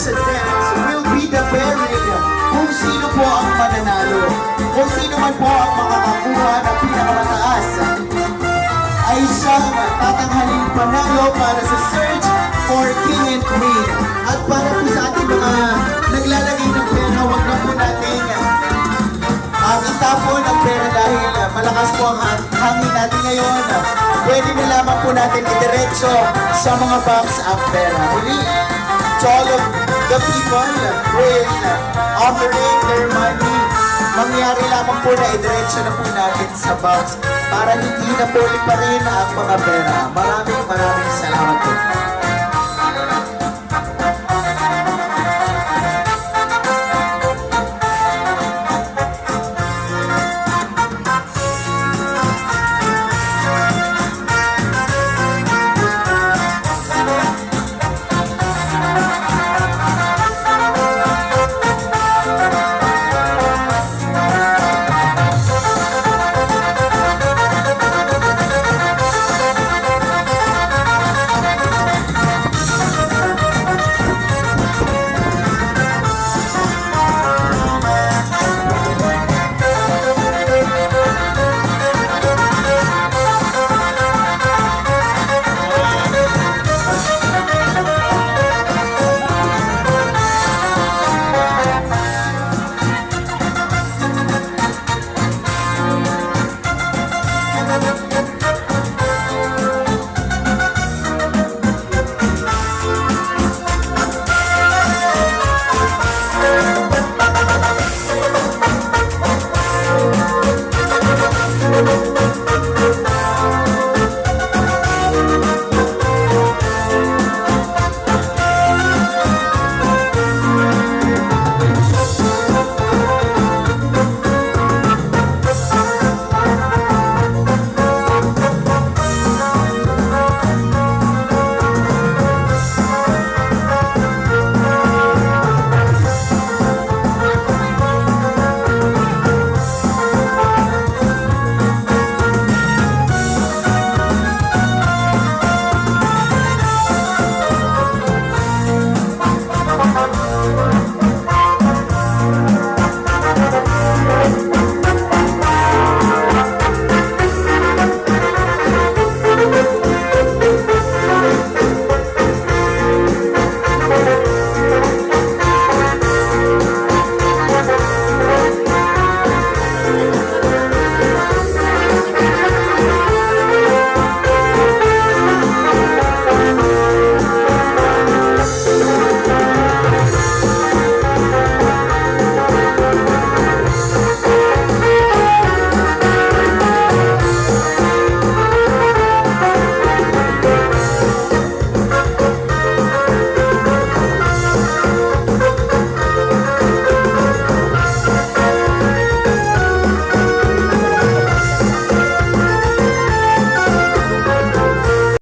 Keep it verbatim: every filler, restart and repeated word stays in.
Will be the buried kung sino po ang mananalo. Kung sino man po ang makakakuha ng pinakamataas ay siyang tatanghaling panalo para sa Search for King and Queen. At para po sa ating mga naglalagay ng pera, wag na po natin ang itapon ang pera dahil, ah, malakas po ang han-, hangin natin ngayon. Pwede na lamang po natin idiretso sa mga box ang pera. Muli, to all of the people who is, ah, offering their money, mangyari lamang po na idiretso na po natin sa box para hindi na po liparin ang mga pera. Maraming, maraming salamat po.